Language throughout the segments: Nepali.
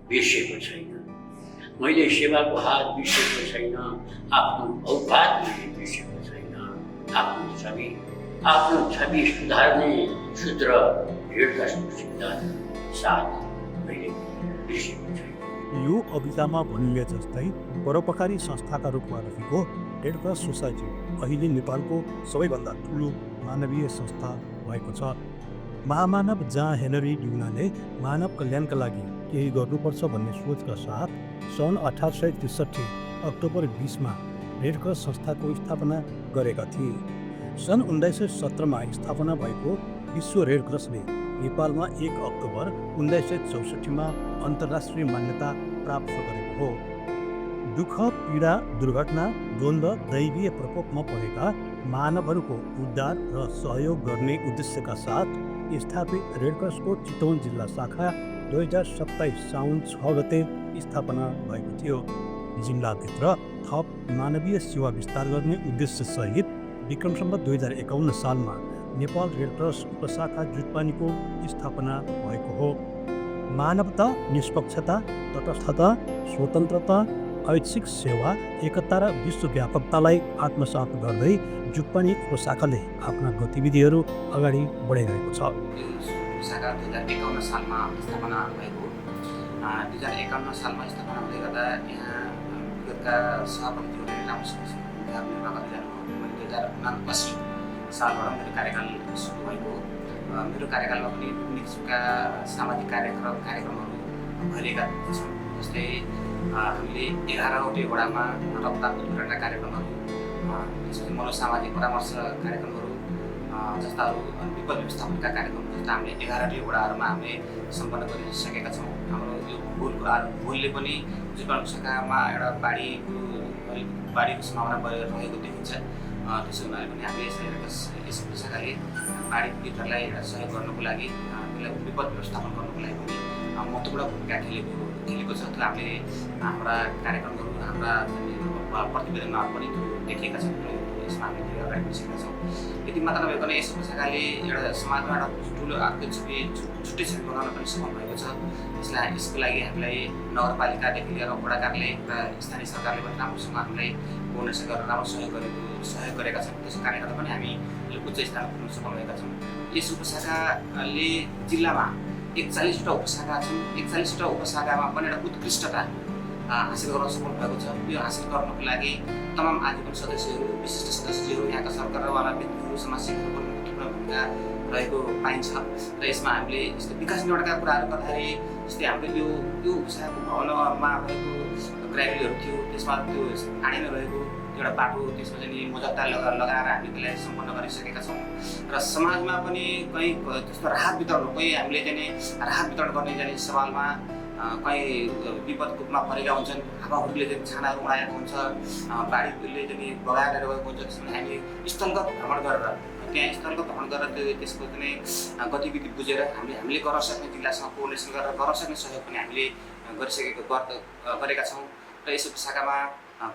बिर्सेको छैन। मैले सेवाको हात बिर्सेको छैन, आफ्नो औकात मैले बिर्सेको छैन, आफ्नो छवि सुधार्ने सूत्र रेडक्रसको सिद्धान्त साथ मैले बिर्सेको छैन। यो अभियानमा भनिए जस्तै परोपकारी संस्थाका रूपमा रहेको रेडक्रस सोसाइटी अहिले नेपालको सबैभन्दा ठुलो मानवीय संस्था भएको छ। महामानव जहाँ हेनरी ड्युनाले मानव कल्याणका लागि केही गर्नुपर्छ भन्ने सोचका साथ सन् 1863 अक्टोबर 20मा रेडक्रस संस्थाको स्थापना गरेका थिए। सन् 1917मा स्थापना भएको विश्व रेडक्रसले नेपालमा 1 अक्टोबर 1964मा अन्तर्राष्ट्रिय मान्यता प्राप्त गरेको हो। दुःख, पीडा, दुर्घटना, द्वन्द्व, दैवीय प्रकोपमा परेका मानवहरूको उद्धार र सहयोग गर्ने उद्देश्यका साथ स्थापित रेडक्रसको चितवन जिल्ला शाखा 2027 साउन 6 गते स्थापना भएको थियो। जिल्लाभित्र थप मानवीय सेवा विस्तार गर्ने उद्देश्यसहित विक्रम सम्वत 2051 सालमा नेपाल रेडक्रस उपशाखा जुटपानीको स्थापना भएको हो। मानवता, निष्पक्षता, तटस्थता, स्वतन्त्रता, ऐच्छिक सेवा, एकता र विश्वव्यापकतालाई आत्मसात गर्दै जुटपानी उपशाखाले आफ्ना गतिविधिहरू अगाडि बढाइरहेको छ। शाखा 2051 सालमा स्थापना भएको 2051 सालमा स्थापना हुँदै गर्दा यहाँ विगतका सभापतिहरूले राम्रोसँग निर्वाह गर्दै जानुभयो। 2079 सालबाट मेरो कार्यकाल सुरु भएको। मेरो कार्यकालमा पनि विभिन्न किसिमका सामाजिक कार्यक्रमहरू भइरहेका छन्। जस्तै हामीले 11वटै वडामा रक्तदान वितरणका कार्यक्रमहरू, त्यसपछि मनोसामाजिक परामर्श कार्यक्रमहरू जस्ताहरू, विपद व्यवस्थापनका कार्यक्रमहरू जस्ता हामीले 11वटै वडाहरूमा हामीले सम्पन्न गरिसकेका छौँ। हाम्रो यो भूगोलले पनि जुटपानी उपशाखामा एउटा बाढीको सम्भावना रहेको देखिन्छ। त्यसो हुनाले पनि हामीले यस उपशाखाले बाढी पीडितहरूलाई एउटा सहयोग गर्नुको लागि, त्यसलाई विपद व्यवस्थापन गर्नुको लागि पनि महत्त्वपूर्ण भूमिका खेलेको छ। त्यो हामीले हाम्रा कार्यक्रमहरू, हाम्रा प्रतिवेदनहरू पनि देखिएका छन्। यसमा हामीले अगाडि बढिसकेका छौँ। यति मात्र नभइकन यस उपशाखाले एउटा समाजमा एउटा ठुलो अर्को छुट्टै छवि बनाउन पनि सफल भएको छ। यसको लागि हामीलाई नगरपालिकादेखि लिएर वडा कार्यालय र स्थानीय सरकारले पनि राम्रोसँग हामीलाई कोअर्डिनेसन गरेर राम्रो सहयोग गरेका छन्। त्यसको कारणले गर्दा पनि हामी उच्च स्थानमा पुग्न सफल भएका छौँ। यस उपशाखाले जिल्लामा 41वटा उपशाखा छन्। 41वटा उपशाखामा पनि एउटा उत्कृष्टता हासिल गर्न सफल भएको छ। यो हासिल गर्नको लागि तमाम आजीवन सदस्यहरू, विशिष्ट सदस्यहरू, यहाँका सरकारवाला व्यक्तिहरू, समाजसेवीहरू पनि महत्त्वपूर्ण भूमिका रहेको पाइन्छ। र यसमा हामीले यस्तो विकास निर्माणका कुराहरू गर्दाखेरि जस्तै हाम्रो यो उपशाखाको भवनमा रहेको ग्राभेलीहरू थियो, त्यसमा त्यो पानीमा रहेको एउटा बाटो, त्यसमा चाहिँ मोजत्ता लगाएर हामी त्यसलाई सम्पन्न गरिसकेका छौँ। र समाजमा पनि कहीँ त्यस्तो राहत हामीले चाहिँ राहत वितरण गर्ने जाने सवालमा कहीँ विपदमा परेका हुन्छन्, हावाहुरीले चाहिँ छानाहरू उडाएको हुन्छ, बाढीले चाहिँ बगाएर गएको हुन्छ। त्यसमा हामी स्थलगत भ्रमण गरेर त्यसको चाहिँ गतिविधि बुझेर हामीले गर्न सक्ने जिल्लासँग कोअर्डिनेसन गरेर गर्न सक्ने सहयोग पनि हामीले गरेका छौँ। र यस उपशाखामा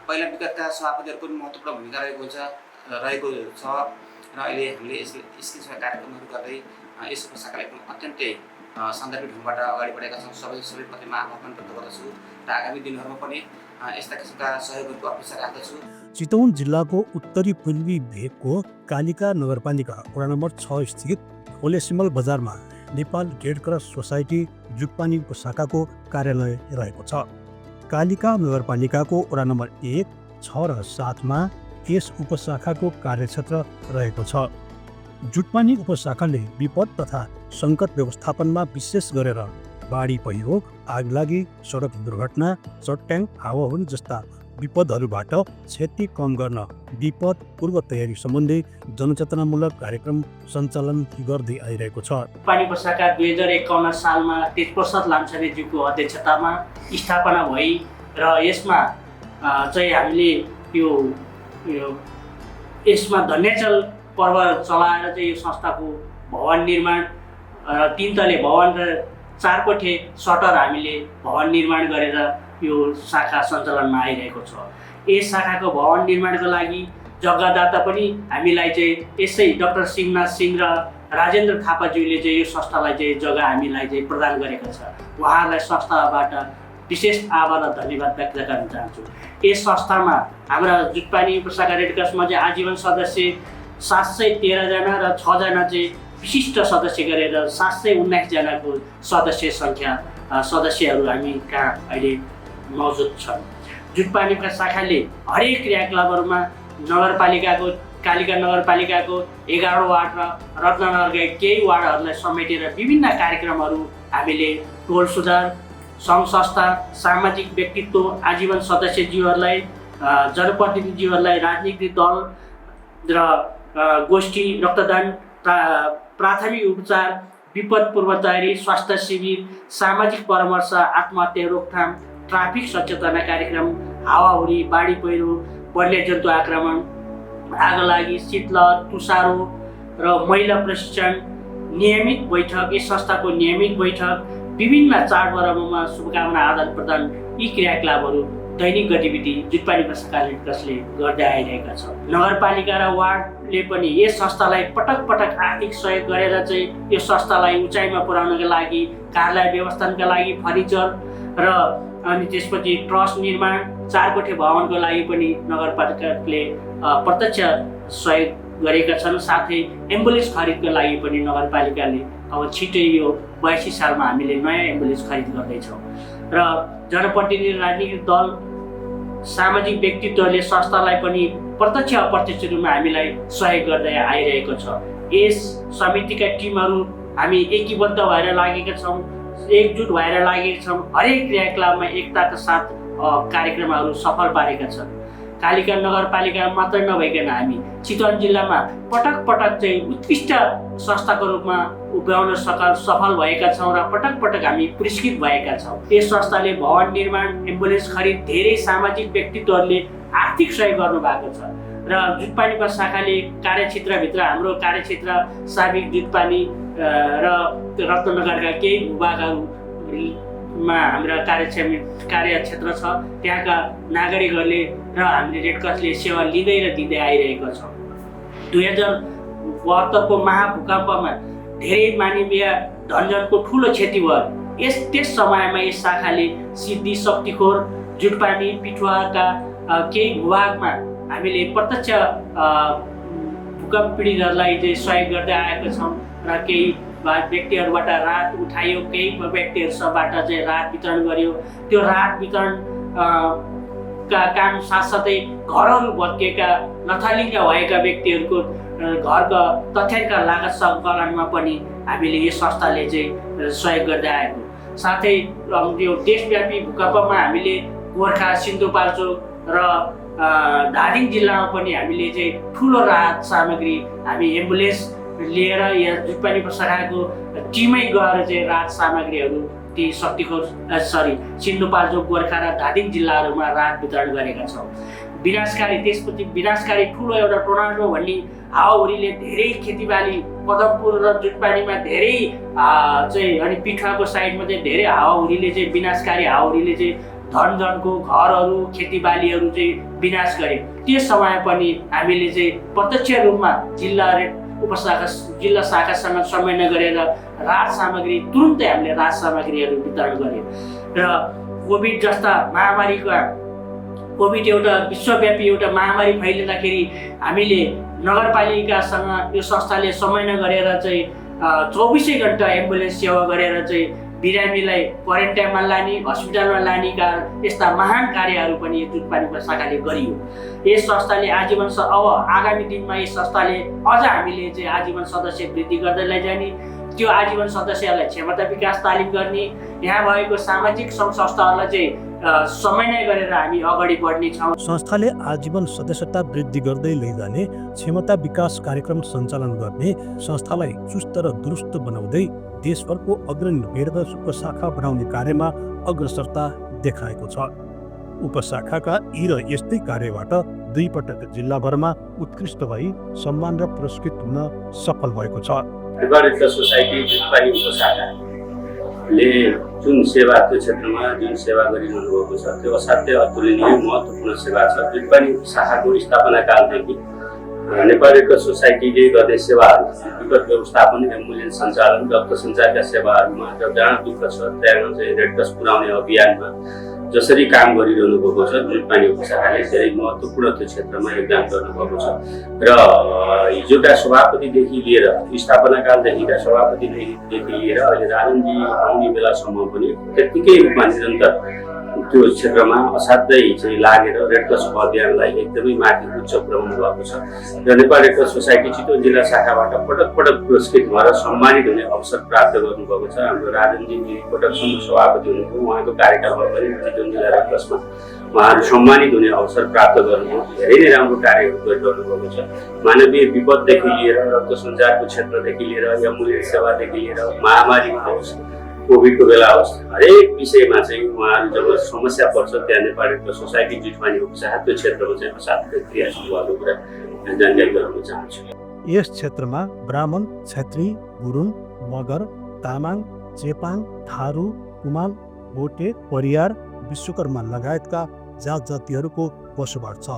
पहिला विगतका सभापतिहरूको पनि महत्त्वपूर्ण भूमिका रहेको छ। र अहिले हामीले यस किसिमका कार्यक्रमहरू गर्दै यस उपशाखालाई पनि अत्यन्तै सान्दर्भिक ढङ्गबाट अगाडि बढेका छौँ। सबैप्रति म आभार व्यक्त गर्दछु र आगामी दिनहरूमा पनि यस्ता किसिमका सहयोगहरूको अपेक्षा राख्दछु। चितवन जिल्लाको उत्तरी पूर्वी भेगको कालिका नगरपालिका वडा नम्बर 6 स्थित ओलेसिमल बजारमा नेपाल रेडक्रस सोसाइटी जुटपानी उपशाखाको कार्यालय रहेको छ। कालिका नगरपालिकाको वडा नम्बर 1, 6 र 7मा यस उपशाखाको कार्यक्षेत्र रहेको छ। जुटपानी उपशाखाले विपद तथा सङ्कट व्यवस्थापनमा विशेष गरेर बाढी, पहिरो, आगलागी, सडक दुर्घटना, चट्याङ, हावाहुरी जस्ता विपदहरूबाट क्षति कम गर्न विपद पूर्व तयारी सम्बन्धी जनचेतनामूलक कार्यक्रम सञ्चालन गर्दै आइरहेको छ। जुटपानी उपशाखा 2051 सालमा तेजप्रसाद लामछानेज्यूको अध्यक्षतामा स्थापना भई र यसमा चाहिँ हामीले यसमा धन्याचल पर्व चलाएर चाहिँ यो संस्थाको भवन निर्माण, 3 तले भवन र 4 कोठे सटर हामीले भवन निर्माण गरेर यो शाखा सञ्चालनमा आइरहेको छ। यस शाखाको भवन निर्माणको लागि जग्गादाता पनि हामीलाई चाहिँ यसै डाक्टर शिवनाथ सिंह र राजेन्द्र थापाज्यूले चाहिँ यो संस्थालाई चाहिँ जग्गा हामीलाई चाहिँ प्रदान गरेको छ। उहाँहरूलाई संस्थाबाट विशेष आभार र धन्यवाद व्यक्त गर्न चाहन्छु। यस संस्थामा हाम्रा जुटपानी उपशाखा रेड क्रसमा चाहिँ आजीवन सदस्य 713 जना र 6 जना चाहिँ विशिष्ट सदस्य गरेर 719 जनाको सदस्यहरू हामी कहाँ अहिले मौजुद छन्। जुटपानीका शाखाले हरेक क्रियाकलापहरूमा नगरपालिकाको कालिका नगरपालिकाको 11 वार्ड र रत्नगरका केही वार्डहरूलाई समेटेर विभिन्न कार्यक्रमहरू हामीले टोल सुधार, सङ्घ संस्था, सामाजिक व्यक्तित्व, आजीवन सदस्यज्यूहरूलाई, जनप्रतिनिधिज्यूहरूलाई, राजनीतिक दल र गोष्ठी, रक्तदान, प्राथमिक उपचार, विपद पूर्व तयारी, स्वास्थ्य शिविर, सामाजिक परामर्श, आत्महत्या रोकथाम, ट्राफिक सचेतना कार्यक्रम, हावाहुरी, बाढी पहिरो, वन्यजन्तु आक्रमण, आगलागी, शीतलहर, तुषारो र महिला प्रशिक्षण, नियमित बैठक, यस संस्थाको नियमित बैठक, विभिन्न चाडपर्वमा शुभकामना आदान प्रदान, यी क्रियाकलापहरू दैनिक गतिविधि जुटपानी उपशाखा रेड क्रसले गर्दै आइरहेका छ। नगरपालिका र वार्डले पनि यस संस्थालाई पटक पटक आर्थिक सहयोग गरेर चाहिँ यो संस्थालाई उचाइमा पुर्याउनका लागि कार्यालय व्यवस्थापनका लागि फर्निचर र अनि त्यसपछि ट्रस्ट निर्माण, 4 कोठे भवनको लागि पनि नगरपालिकाले प्रत्यक्ष सहयोग गरेका छन्। साथै एम्बुलेन्स खरिदको लागि पनि नगरपालिकाले अब छिटै यो 82 सालमा हामीले नयाँ एम्बुलेन्स खरिद गर्दैछौँ र जनप्रतिनिधि, राजनीतिक दल, सामाजिक व्यक्तित्वले संस्थालाई पनि प्रत्यक्ष अप्रत्यक्ष रूपमा हामीलाई सहयोग गर्दै आइरहेको छ। यस समितिका टिमहरू हामी एकीबद्ध भएर लागेका छौँ, एकजुट भएर लागेका छौँ। हरेक क्रियाकलापमा एकताका साथ कार्यक्रमहरू सफल पारेका छन्। कालिका नगरपालिका मात्रै नभइकन हामी चितवन जिल्लामा पटक पटक चाहिँ उत्कृष्ट संस्थाको रूपमा उभ्याउन सफल भएका छौँ र पटक पटक हामी पुरस्कृत भएका छौँ। यस संस्थाले भवन निर्माण, एम्बुलेन्स खरिद, धेरै सामाजिक व्यक्तित्वहरूले आर्थिक सहयोग गर्नुभएको छ र जुटपानीको शाखाले कार्यक्षेत्रभित्र हाम्रो कार्यक्षेत्र साबिक जुटपानी र रत्नगरका केही भूभागहरूमा हाम्रा कार्यक्षेत्र छ। त्यहाँका नागरिकहरूले र हामीले रेड क्रसले सेवा लिँदै र दिँदै आइरहेको छ। 2072 को महाभूकम्पमा धेरै मानवीय धनजनको ठुलो क्षति भयो। त्यस समयमा यस शाखाले सिद्धि, शक्तिखोर, जुटपानी, पिठुवाका केही भूभागमा हामीले प्रत्यक्ष भूकम्प पीडितहरूलाई चाहिँ सहयोग गर्दै आएका छौँ र केही व्यक्तिहरूबाट राहत उठायो, केही व्यक्तिहरूबाट चाहिँ राहत वितरण गरियो। त्यो राहत वितरण का काम साथसाथै घरहरू भत्किएका, नथालिङ्ग भएका व्यक्तिहरूको घरका तथ्याङ्क लागत सङ्कलनमा पनि हामीले यो संस्थाले चाहिँ सहयोग गर्दै आएको। साथै यो देशव्यापी भूकम्पमा हामीले गोर्खा, सिन्धुपाल्चोक र धादिङ जिल्लामा पनि हामीले चाहिँ ठुलो राहत सामग्री हामी एम्बुलेन्स लिएर या जुटपानी उपशाखाको टिमै गएर चाहिँ राहत सामग्रीहरू ती सिन्धुपाल्चोक, गोर्खा र धादिङ जिल्लाहरूमा राहत वितरण गरेका छौँ। त्यसपछि विनाशकारी ठुलो एउटा टोर्नाडो भन्ने हावाहुरीले धेरै खेतीबाली, पदमपुर र जुटपानीमा धेरै चाहिँ अनि पिठुवाको साइडमा चाहिँ धेरै हावाहुरीले चाहिँ विनाशकारी हावाहुरीले चाहिँ धनजनको घरहरू, खेतीबालीहरू चाहिँ विनाश गरे। त्यस समय पनि हामीले चाहिँ प्रत्यक्ष रूपमा जिल्ला शाखासँग समन्वय गरेर राहत सामग्री तुरुन्तै हामीले राहत सामग्रीहरू वितरण गर्यौँ र कोभिड जस्ता कोभिड एउटा विश्वव्यापी एउटा महामारी फैलिँदाखेरि हामीले नगरपालिकासँग यो संस्थाले समन्वय गरेर चाहिँ 24 घण्टा एम्बुलेन्स सेवा गरेर चाहिँ बिरामीलाई क्वारेन्टाइनमा लाने, हस्पिटलमा लानेका यस्ता महान कार्यहरू पनि यो जुटपानीको शाखाले गरियो। यस संस्थाले अब आगामी दिनमा यस संस्थाले अझ हामीले चाहिँ आजीवन सदस्य वृद्धि गर्दै लैजाने, त्यो आजीवन सदस्यहरूलाई क्षमता विकास तालिम गर्ने, यहाँ भएको सामाजिक सङ्घ संस्थाहरूलाई चाहिँ समन्वय गरेर हामी अगाडि बढ्नेछौँ। संस्थाले आजीवन सदस्यता वृद्धि गर्दै लैजाने, क्षमता विकास कार्यक्रम सञ्चालन गर्ने, संस्थालाई चुस्त र दुरुस्त बनाउँदै देशभरको अग्रणी रेड क्रस उपशाखा बनाउने कार्यमा अग्रसरता देखाएको छ। उपशाखाका यी र यस्तै कार्यबाट 2 पटक जिल्लाभरमा उत्कृष्ट भई सम्मान र पुरस्कृत हुन सफल भएको छ। रेड क्रस सोसाइटी जुटपानी उपशाखाले जुन सेवा त्यो क्षेत्रमा जुन सेवा गरिरहनु भएको छ त्यो असाध्यै अतुलनीय महत्त्वपूर्ण सेवा छ। जुटपानी शाखाको स्थापना कालदेखि नेपाल रेड क्रस सोसाइटीले गर्ने सेवाहरू विपद व्यवस्थापन एम्बुलेन्स सञ्चालन रक्त सञ्चारका सेवाहरूमा र जहाँ दुःख छ त्यहाँ चाहिँ रेड क्रस पुर्याउने अभियानमा जसरी काम गरिरहनु भएको छ जुटपानी उपशाखाले धेरै महत्त्वपूर्ण त्यो क्षेत्रमा योगदान गर्नुभएको छ र हिजोका सभापतिदेखि लिएर स्थापनाकालदेखिका सभापतिदेखि लिएर अहिले राजनजी आउने बेलासम्म पनि त्यत्तिकै रूपमा निरन्तर त्यो क्षेत्रमा असाध्यै चाहिँ लागेर रेड क्रस अभियानलाई एकदमै माथि उच्च पुर्याउनु भएको छ र Nepal red cross society Chitwan जिल्ला शाखाबाट पटक पटक पुरस्कृत भएर सम्मानित हुने अवसर प्राप्त गर्नुभएको छ। हाम्रो राजनजी पटकसम्म सभापति हुनुभयो, उहाँको कार्यकालमा पनि चितवन जिल्ला रेड क्रसमा उहाँहरू सम्मानित हुने अवसर प्राप्त गर्नुभयो। धेरै नै राम्रो कार्यहरू गरिरहनु भएको छ। मानवीय विपददेखि लिएर रक्त सञ्चारको क्षेत्रदेखि लिएर एम्बुलेन्स सेवादेखि लिएर महामारीमा होस् कोभिडको बेला होस् हरेक विषयमा चाहिँ उहाँहरू जब समस्या पर्छ त्यहाँ Nepal red cross society Jutpani उपशाखा त्यो क्षेत्रमा चाहिँ असाध्यै क्रियाशील भएको कुरा जानकारी गराउन चाहन्छु। यस क्षेत्रमा ब्राह्मण, क्षेत्री, गुरुङ, मगर, तामाङ, चेपाङ, थारू, कुमाल, भोटे, परियार, विश्वकर्मा लगायतका जात जातिहरूको बसोबास छ।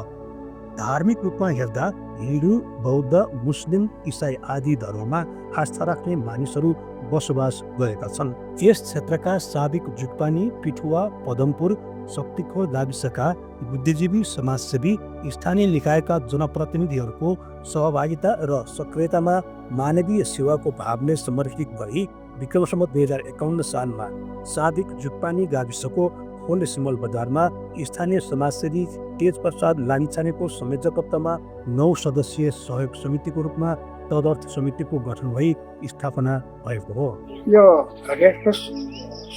धार्मिक रूपमा हेर्दा हिन्दू, बौद्ध, मुस्लिम, इसाई आदि धर्ममा आस्था राख्ने मानिसहरू बसोबास गरेका छन्। यस क्षेत्रका साबिक जुटपानी, पिठुवा, पदमपुर, शक्तिखोर गाविसका बुद्धिजीवी, समाजसेवी, स्थानीय निकायका जनप्रतिनिधिहरूको सहभागिता र सक्रियतामा मानवीय सेवाको भावले समर्पित गरी विक्रम सम्वत 2051 सालमा साबिक जुटपानी गाविसको खोले सिमल बजारमा स्थानीय समाजसेवी तेज प्रसाद लामिछानेको संयोजकत्वमा 9 सदस्यीय सहयोग समितिको रूपमा तदर्थ समितिको गठन भई स्थापना भएको हो। यो रेड क्रस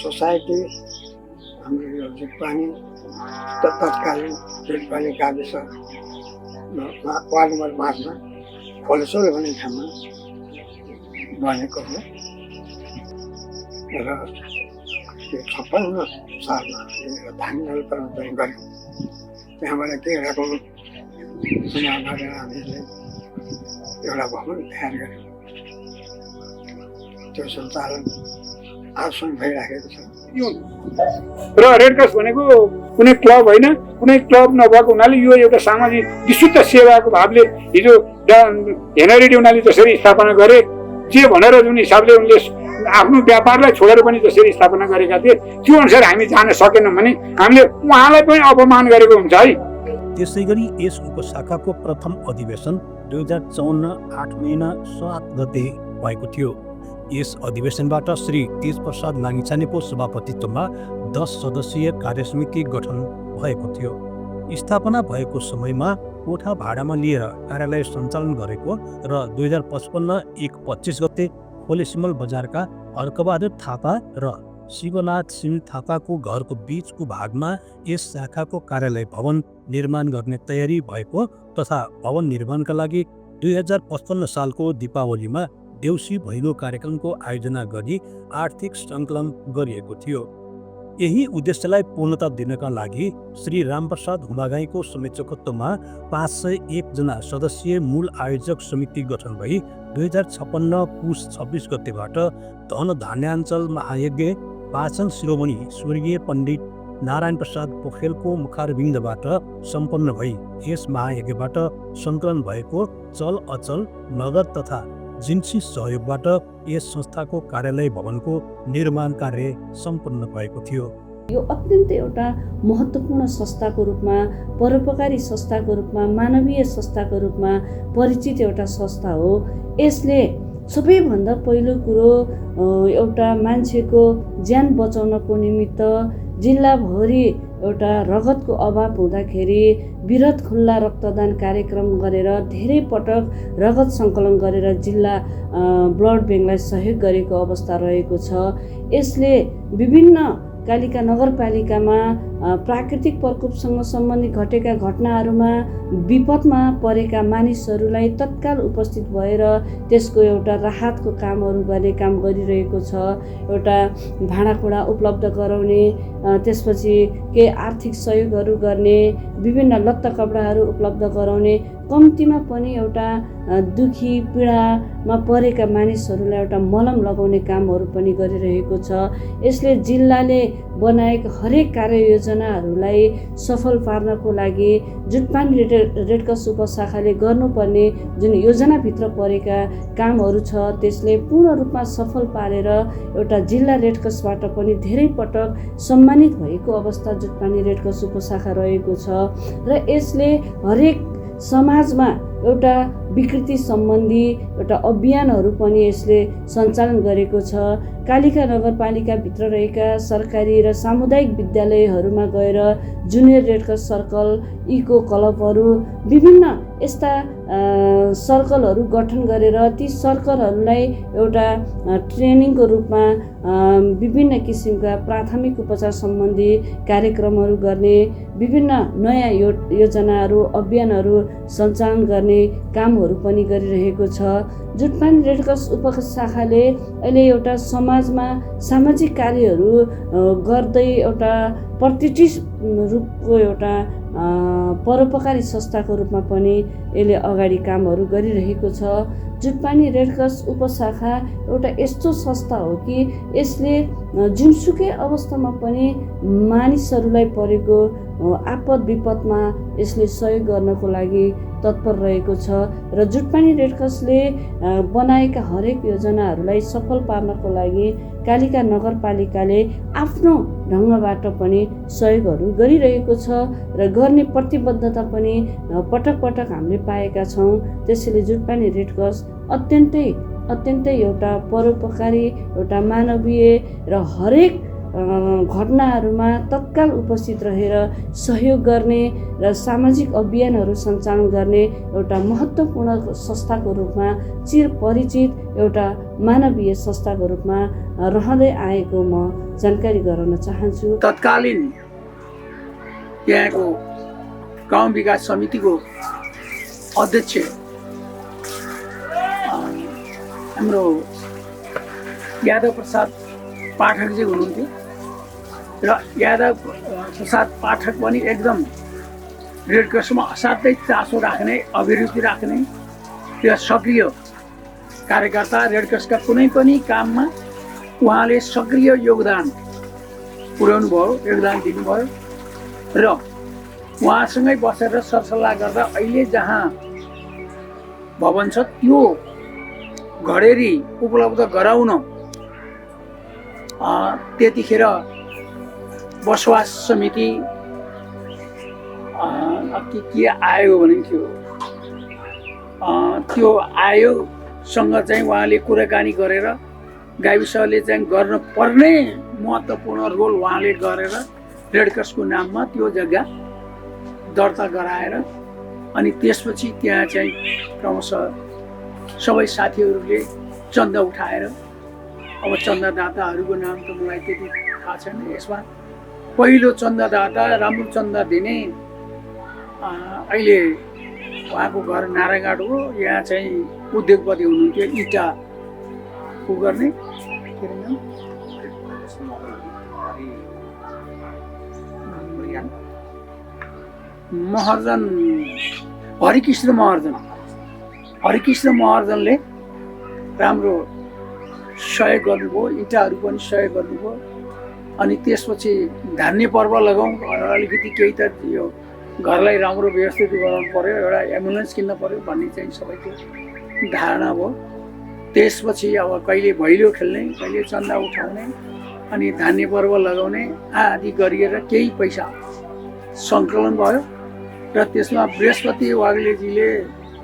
सोसाइटी हाम्रो यो जुटपानी तत्कालीन जुटपानी गाविस वार्ड नम्बर 5 मा खोलेसोल भन्ने ठाउँमा बनेको हो र 56 सालमा धान परिवर्तन गऱ्यौँ। त्यहाँबाट के रकम चुनाव गरेर हामीले एउटा भवन तयार गर्यौँ। त्यो सञ्चालन आजसम्म भइराखेको छ। र रेड क्रस भनेको कुनै क्लब होइन, कुनै क्लब नभएको हुनाले यो एउटा सामाजिक विशुद्ध सेवाको भावले हिजो हेनरी उनीहरूले जसरी स्थापना गरे जे भनेर जुन हिसाबले उनले आफ्नो व्यापारलाई छोडेर पनि जसरी स्थापना गरेका थिए त्यो अनुसार हामी जान सकेनौँ भने हामीले उहाँलाई पनि अपमान गरेको हुन्छ है। त्यसै गरी यस उपशाखाको प्रथम अधिवेशन 2054 8 महिना 7 गते भएको थियो। यस अधिवेशनबाट श्री तेज प्रसाद लामिछानेको सभापतित्वमा 10 सदस्यीय कार्यसमिति गठन भएको थियो। स्थापना भएको समयमा कोठा भाडामा लिएर कार्यालय सञ्चालन गरेको र 2055 1 25 गते खोले सिमल बजारका अर्कबहादुर थापा र शिवनाथ सिंह थापाको घरको बीचको भागमा यस शाखाको कार्यालय भवन निर्माण गर्ने तयारी भएको तथा भवन निर्माणका लागि 2055 सालको दीपावलीमा देउसी भैलो कार्यक्रमको आयोजना गरी आर्थिक सङ्कलन गरिएको थियो। यही उद्देश्यलाई पूर्णता दिनका लागि श्री रामप्रसाद हुमागाईको संयोजकत्वमा 501 जना सदस्यीय मूल आयोजक समिति गठन भई 2056 पुस 26 गतेबाट धन धान्याञ्चल महायज्ञ वाचन शिरोमणि स्वर्गीय पण्डित नारायण प्रसाद पोखरेलको मुखारविन्दबाट सम्पन्न भई यस महायज्ञबाट सङ्कलन भएको चल अचल नगद तथा जिन्सी सहयोगबाट यस संस्थाको कार्यालय भवनको निर्माण कार्य सम्पन्न भएको थियो। यो अत्यन्त एउटा महत्त्वपूर्ण संस्थाको रूपमा, परोपकारी संस्थाको रूपमा, मानवीय संस्थाको रूपमा परिचित एउटा संस्था हो। यसले सबैभन्दा पहिलो कुरो एउटा मान्छेको ज्यान बचाउनको निमित्त जिल्लाभरि एउटा रगतको अभाव हुँदाखेरि वृहत खुल्ला रक्तदान कार्यक्रम गरेर धेरै पटक रगत सङ्कलन गरेर जिल्ला ब्लड ब्याङ्कलाई सहयोग गरेको अवस्था रहेको छ। यसले विभिन्न कालिका नगरपालिकामा प्राकृतिक प्रकोपसँग सम्बन्धित घटेका घटनाहरूमा विपदमा परेका मानिसहरूलाई तत्काल उपस्थित भएर त्यसको एउटा राहतको कामहरू गर्ने काम गरिरहेको छ। एउटा भाँडाकुँडा उपलब्ध गराउने, त्यसपछि के आर्थिक सहयोगहरू गर्ने, विभिन्न लत्ता कपडाहरू उपलब्ध गराउने, कम्तीमा पनि एउटा दुखी पीडामा परेका मानिसहरूलाई एउटा मलम लगाउने कामहरू पनि गरिरहेको छ। यसले जिल्लाले बनाएका हरेक कार्ययोजनाहरूलाई सफल पार्नको लागि जुटपानी रेडक्रस उपशाखाले गर्नुपर्ने जुन योजनाभित्र परेका कामहरू छ त्यसले पूर्ण रूपमा सफल पारेर एउटा जिल्ला रेडक्रसबाट पनि धेरै पटक सम्मानित भएको अवस्था जुटपानी रेडक्रस उपशाखा रहेको छ र यसले हरेक समाजमा एउटा विकृति सम्बन्धी एउटा अभियानहरू पनि यसले सञ्चालन गरेको छ। कालिका नगरपालिकाभित्र रहेका सरकारी र सामुदायिक विद्यालयहरूमा गएर जुनियर रेडक्रस सर्कल, इको क्लबहरू, विभिन्न यस्ता सर्कलहरू गठन गरेर ती सर्कलहरूलाई एउटा ट्रेनिङको रूपमा विभिन्न किसिमका प्राथमिक उपचार सम्बन्धी कार्यक्रमहरू गर्ने, विभिन्न नयाँ योजनाहरू अभियानहरू सञ्चालन गर्ने कामहरू पनि गरिरहेको छ। जुटपानी रेडक्रस उपशाखाले अहिले एउटा समाजमा सामाजिक कार्यहरू गर्दै एउटा प्रतिष्ठित रूपको एउटा परोपकारी संस्थाको रूपमा पनि यसले अगाडि कामहरू गरिरहेको छ। जुटपानी रेडक्रस उपशाखा एउटा यस्तो संस्था हो कि यसले जुनसुकै अवस्थामा पनि मानिसहरूलाई परेको आपद विपदमा यसले सहयोग गर्नको लागि तत्पर रहेको छ र जुटपानी रेडक्रसले बनाएका हरेक योजनाहरूलाई सफल पार्नको लागि कालिका नगरपालिकाले आफ्नो ढङ्गबाट पनि सहयोगहरू गरिरहेको छ र गर्ने प्रतिबद्धता पनि पटक पटक हामीले पाएका छौँ। त्यसैले जुटपानी रेडक्रस अत्यन्तै एउटा परोपकारी, एउटा मानवीय र हरेक घटनाहरूमा तत्काल उपस्थित रहेर सहयोग गर्ने र सामाजिक अभियानहरू सञ्चालन गर्ने एउटा महत्त्वपूर्ण संस्थाको रूपमा चिरपरिचित एउटा मानवीय संस्थाको रूपमा रहँदै आएको म जानकारी गराउन चाहन्छु। तत्कालीन यहाँको गाउँ विकास समितिको अध्यक्ष हाम्रो यादव प्रसाद पाठकजी हुनुहुन्थ्यो र यादव प्रसाद पाठक पनि एकदम रेडक्रसमा असाध्यै चासो राख्ने, अभिरुचि राख्ने र सक्रिय कार्यकर्ता। रेडक्रसका कुनै पनि काममा उहाँले सक्रिय योगदान पुर्याउनु भयो, योगदान दिनुभयो र उहाँसँगै बसेर सरसल्लाह गर्दा अहिले जहाँ भवन छ त्यो घडेरी उपलब्ध गराउन त्यतिखेर बसोबास समिति के आयो भने त्यो आयोगसँग चाहिँ उहाँले कुराकानी गरेर गाविसले चाहिँ गर्नुपर्ने महत्त्वपूर्ण रोल उहाँले गरेर रेडक्रसको नाममा त्यो जग्गा दर्ता गराएर अनि त्यसपछि त्यहाँ चाहिँ क्रमशः सबै साथीहरूले चन्दा उठाएर, अब चन्दादाताहरूको नाम त मलाई त्यति थाहा छैन, यसमा पहिलो चन्दादाता राम्रो चन्दा दिने अहिले उहाँको घर नारायणघाट हो। यहाँ चाहिँ उद्योगपति हुनुहुन्थ्यो, इँटा गर्ने के अरे नाम महर्जन, हरिकृष्ण महर्जनले राम्रो सहयोग गर्नुभयो, इँटाहरू पनि सहयोग गर्नुभयो। अनि त्यसपछि धान्य पर्व लगाउँ, अलिकति केही त यो घरलाई राम्रो व्यवस्थित गराउनु पर्यो, एउटा एम्बुलेन्स किन्न पर्यो भन्ने चाहिँ सबैको धारणा भयो। त्यसपछि अब कहिले भैलो खेल्ने, कहिले चन्दा उठाउने अनि धान्य पर्व लगाउने आदि गरिएर केही पैसा सङ्कलन भयो र त्यसमा बृहस्पति वाग्लेजीले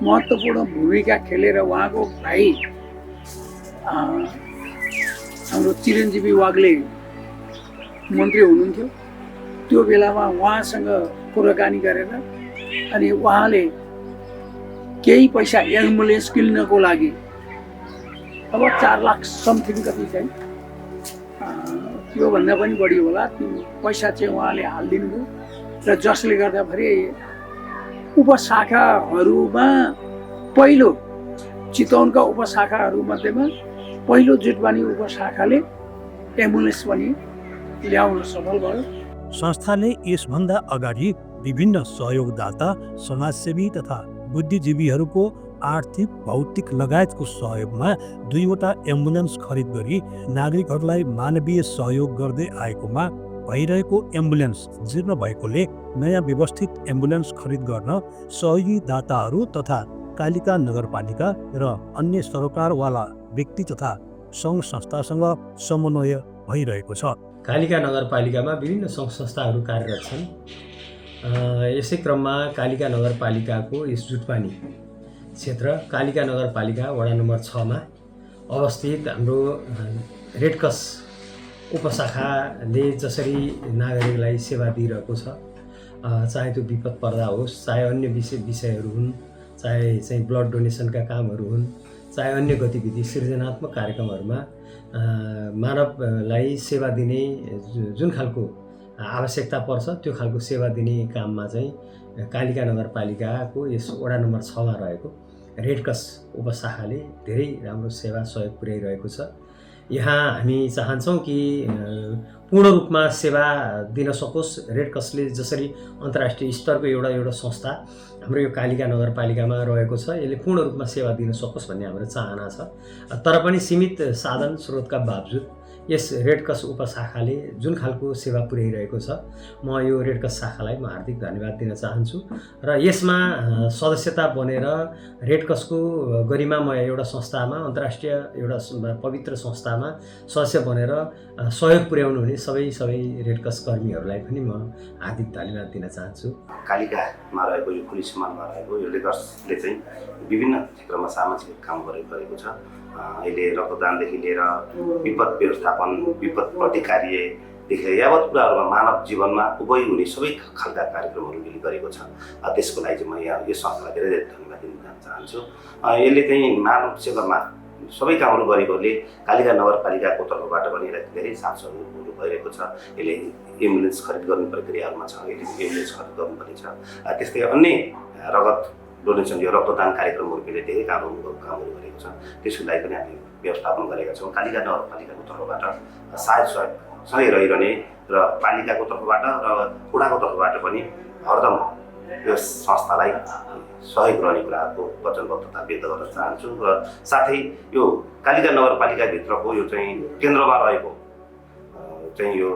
महत्त्वपूर्ण भूमिका खेलेर उहाँको भाइ हाम्रो चिरञ्जीवी वाग्ले मन्त्री हुनुहुन्थ्यो, त्यो बेलामा उहाँसँग कुराकानी गरेर अनि उहाँले केही पैसा एम्बुलेन्स किन्नको लागि अब 4 लाख समथिङ कति चाहिँ त्योभन्दा पनि बढी होला त्यो पैसा चाहिँ उहाँले हालिदिनु भयो र जसले गर्दाखेरि उपशाखाहरूमा पहिलो चितवनका उपशाखाहरूमध्येमा पहिलो जुटपानी उपशाखाले एम्बुलेन्स पनि ल्याउन सफल भयो। संस्थाले यसभन्दा अगाडि विभिन्न सहयोगदाता, समाजसेवी तथा बुद्धिजीवीहरूको आर्थिक, भौतिक लगायतको सहयोगमा 2वटा एम्बुलेन्स खरिद गरी नागरिकहरूलाई मानवीय सहयोग गर्दै आएकोमा भइरहेको एम्बुलेन्स जीर्ण भएकोले नयाँ व्यवस्थित एम्बुलेन्स खरिद गर्न सहयोगी दाताहरू तथा कालिका नगरपालिका र अन्य सरकारवाला व्यक्ति तथा सङ्घ संस्थासँग समन्वय भइरहेको छ। कालिका नगरपालिकामा विभिन्न सङ्घ संस्थाहरू कार्यरत छन्। यसै क्रममा कालिका नगरपालिकाको यस जुटपानी क्षेत्र कालिका नगरपालिका वडा नम्बर 6 मा अवस्थित हाम्रो रेडक्रस उपशाखाले जसरी नागरिकलाई सेवा दिइरहेको छ, चाहे त्यो विपद पर्दा होस्, चाहे अन्य विषयहरू हुन्, चाहे चाहिँ ब्लड डोनेसनका कामहरू हुन्, चाहे अन्य गतिविधि सृजनात्मक कार्यक्रमहरूमा मानवलाई सेवा दिने जुन खालको आवश्यकता पर्छ त्यो खालको सेवा दिने काममा चाहिँ कालिका नगरपालिकाको यस वडा नम्बर 6 मा रहेको रेडक्रस उपशाखाले धेरै राम्रो सेवा सहयोग पुर्याइरहेको छ। यहाँ हामी चाहन्छौँ कि पूर्ण रूपमा सेवा दिन सकोस्। रेडक्रसले जसरी अन्तर्राष्ट्रिय स्तरको एउटा संस्था हाम्रो यो कालिका नगरपालिकामा रहेको छ, यसले पूर्ण रूपमा सेवा दिन सकोस् भन्ने हाम्रो चाहना छ। तर पनि सीमित साधन स्रोतका बावजुद यस रेडक्रस उपशाखाले जुन खालको सेवा पुर्याइरहेको छ, म यो रेडक्रस शाखालाई म हार्दिक धन्यवाद दिन चाहन्छु। र यसमा सदस्यता बनेर रेडक्रसको गरिमामय एउटा संस्थामा, अन्तर्राष्ट्रिय एउटा पवित्र संस्थामा सदस्य बनेर सहयोग पुर्याउनु हुने सबै रेडक्रस कर्मीहरूलाई पनि म हार्दिक धन्यवाद दिन चाहन्छु। कालिकामा रहेको यो खुली समानमा रहेको यो रेडक्रसले चाहिँ विभिन्न क्षेत्रमा सामाजिक काम गरेको छ। अहिले रक्तदानदेखि लिएर विपद व्यवस्थापन, विपद प्रतिकार्यदेखि यावत कुराहरूमा मानव जीवनमा उपयोग हुने सबै खालका कार्यक्रमहरू यसले गरेको छ। त्यसको लागि चाहिँ म यहाँ यो संस्थालाई धेरै धेरै धन्यवाद दिन चाहन्छु। यसले चाहिँ मानव सेवामा सबै कामहरू गरेकोले कालिका नगरपालिकाको तर्फबाट पनि यसलाई धेरै साथ सहयोग भइरहेको छ। यसले एम्बुलेन्स खरिद गर्ने प्रक्रियाहरूमा छ, यसले एम्बुलेन्स खरिद गर्नुपर्ने छ। त्यस्तै अन्य रगत डोनेसन, यो रक्तदान कार्यक्रमहरू पनि धेरै कामहरू गरेको छ। त्यसको लागि पनि हामी व्यवस्थापन गरेका छौँ। कालिका नगरपालिकाको तर्फबाट सँगै रहिरहने र पालिकाको तर्फबाट र वडाको तर्फबाट पनि हरदम यो संस्थालाई सहयोग रहने कुराको वचनबद्धता व्यक्त गर्न चाहन्छु। र साथै यो कालिका नगरपालिकाभित्रको यो चाहिँ केन्द्रमा रहेको चाहिँ यो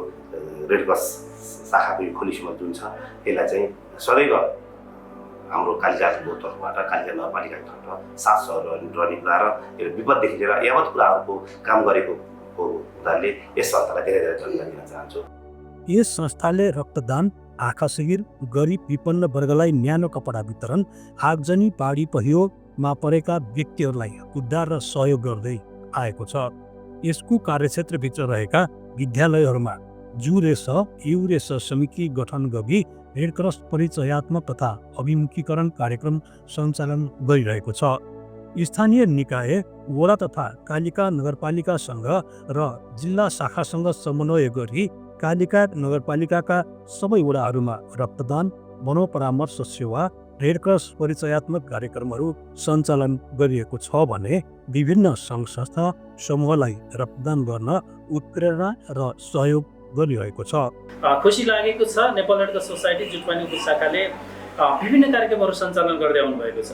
रेडक्रस शाखाको यो खोलिसम्म जुन छ, यसलाई चाहिँ सदैव हाम्रो कालिकाको तर्फबाट, कालिका नगरपालिकाको तर्फबाट साथ सहयोग रहने कुरा र यो विपददेखि लिएर यावत कुराहरूको काम गरेको हुनाले यस संस्थालाई धेरै धेरै धन्यवाद दिन चाहन्छु। यस संस्थाले रक्तदान, आँखा शिविर, गरिब विपन्न वर्गलाई न्यानो कपडा वितरण, आगजनी, बाढी पहिरोमा परेका व्यक्तिहरूलाई उद्धार र सहयोग गर्दै आएको छ। यसको कार्यक्षेत्रभित्र रहेका विद्यालयहरूमा जुरेस, युरेस समिति गठन गरी रेडक्रस परिचयात्मक तथा अभिमुखीकरण कार्यक्रम सञ्चालन गरिरहेको छ। स्थानीय निकाय, वडा तथा कालिका नगरपालिकासँग र जिल्ला शाखासँग समन्वय गरी कालिका नगरपालिकाका सबै वडाहरूमा रक्तदान, मनोपरामर्श सेवा, रेडक्रस परिचयात्मक कार्यक्रमहरू सञ्चालन गरिएको छ भने विभिन्न सङ्घ संस्था समूहलाई रक्तदान गर्न उत्प्रेरणा र सहयोग गरिरहेको छ। खुसी लागेको छ। नेपाल रेडक्रस सोसाइटी जुटपानी उपशाखाले विभिन्न कार्यक्रमहरू सञ्चालन गर्दै आउनुभएको छ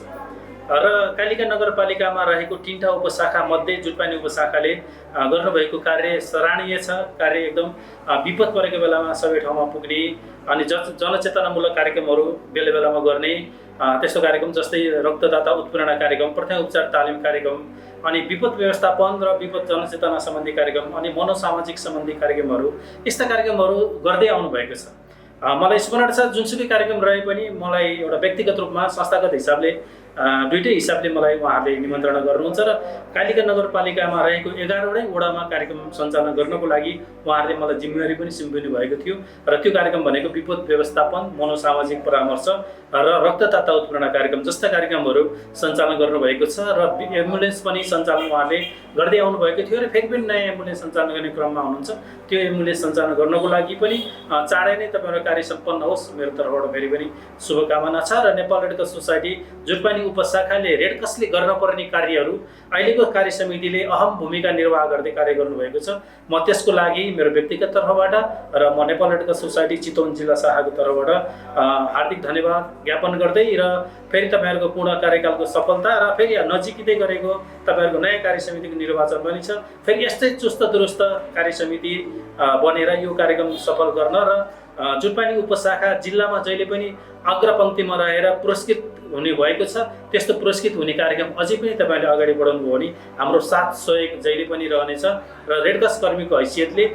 र कालिका नगरपालिकामा रहेको 3 उपशाखा मध्ये जुटपानी उपशाखाले गर्नुभएको कार्य सराहनीय छ। कार्य एकदम विपद परेको बेलामा सबै ठाउँमा पुग्ने अनि जनचेतनामूलक कार्यक्रमहरू बेला बेलामा गर्ने, त्यस्तो कार्यक्रम जस्तै रक्तदाता उत्प्रेरणा कार्यक्रम, प्रथम उपचार तालिम कार्यक्रम, अनि विपद व्यवस्थापन र विपद जनचेतना सम्बन्धी कार्यक्रम, अनि मनोसामाजिक सम्बन्धी कार्यक्रमहरू, यस्ता कार्यक्रमहरू गर्दै आउनुभएको छ। मलाई स्मरण छ, जुनसुकै कार्यक्रम रहे पनि मलाई एउटा व्यक्तिगत रूपमा, संस्थागत हिसाबले, दुईटै हिसाबले मलाई उहाँहरूले निमन्त्रणा गर्नुहुन्छ र कालिका नगरपालिकामा रहेको 11वटै वडामा कार्यक्रम सञ्चालन गर्नको लागि उहाँहरूले मलाई जिम्मेवारी पनि सुम्पिनु भएको थियो। र त्यो कार्यक्रम भनेको विपद व्यवस्थापन, मनोसामाजिक परामर्श र रक्तदाता उत्प्रेरणा कार्यक्रम जस्ता कार्यक्रमहरू सञ्चालन गर्नुभएको छ। र एम्बुलेन्स पनि सञ्चालन उहाँहरूले गर्दै आउनुभएको थियो र फेरि पनि नयाँ एम्बुलेन्स सञ्चालन गर्ने क्रममा हुनुहुन्छ। त्यो एम्बुलेन्स सञ्चालन गर्नको लागि पनि चाँडै नै तपाईँहरूको कार्य सम्पन्न होस्, मेरो तर्फबाट फेरि पनि शुभकामना छ। र नेपाल रेडक्रस सोसाइटी जुटपानी जुटपानी उपशाखाले रेडक्रसले गर्न पर्ने कार्यहरू अहिलेको कार्य समितिले अहम भूमिका निर्वाह गर्दै कार्य गर्नुभएको छ। म त्यसको लागि मेरो व्यक्तिगत तर्फबाट र म Nepal red cross society Chitwan जिल्ला शाखाको तर्फबाट हार्दिक धन्यवाद ज्ञापन गर्दै र फेरि तपाईँहरूको पूर्ण कार्यकालको सफलता र फेरि नजिकै गरेको तपाईँहरूको नयाँ कार्य समितिको निर्वाचन पनि छ। फेरि यस्तै चुस्त दुरुस्त कार्य समिति बनेर यो कार्यक्रम सफल गर्न र जुटपानी उपशाखा जिल्लामा जहिले पनि अग्रपङ्क्तिमा रहेर पुरस्कृत हुने भएको छ, त्यस्तो पुरस्कृत हुने कार्यक्रम अझै पनि तपाईँले अगाडि बढाउनु भयो भने हाम्रो साथ सहयोग जहिले पनि रहनेछ र रेडक्रस कर्मीको हैसियतले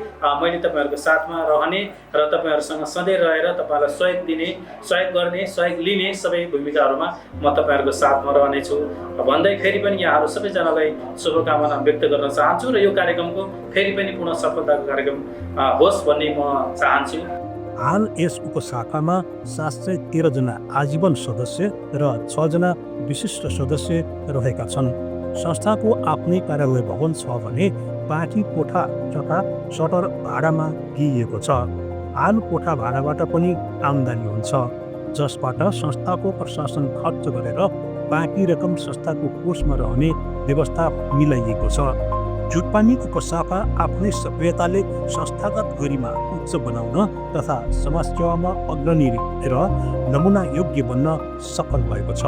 मैले तपाईँहरूको साथमा रहने र तपाईँहरूसँग सधैँ रहेर तपाईँहरूलाई सहयोग दिने, सहयोग गर्ने, सहयोग लिने सबै भूमिकाहरूमा म तपाईँहरूको साथमा रहनेछु भन्दै फेरि पनि यहाँहरू सबैजनालाई शुभकामना व्यक्त गर्न चाहन्छु र यो कार्यक्रमको फेरि पनि पुनः सफलताको कार्यक्रम होस् भन्ने म चाहन्छु। हाल यस उपशाखामा 713 जना आजीवन सदस्य र 6 जना विशिष्ट सदस्य रहेका छन्। संस्थाको आफ्नै कार्यालय भवन छ भने बाँकी कोठा तथा सटर भाडामा दिइएको छ। हाल कोठा भाडाबाट पनि आम्दानी हुन्छ, जसबाट संस्थाको प्रशासन खर्च गरेर बाँकी रकम संस्थाको कोषमा रहने व्यवस्था मिलाइएको छ। जुटपानी उपशाखा आफ्नै सक्रियताले संस्थागत गरिमा उच्च बनाउन तथा समाजसेवामा अग्रणी र नमुना योग्य बन्न सफल भएको छ।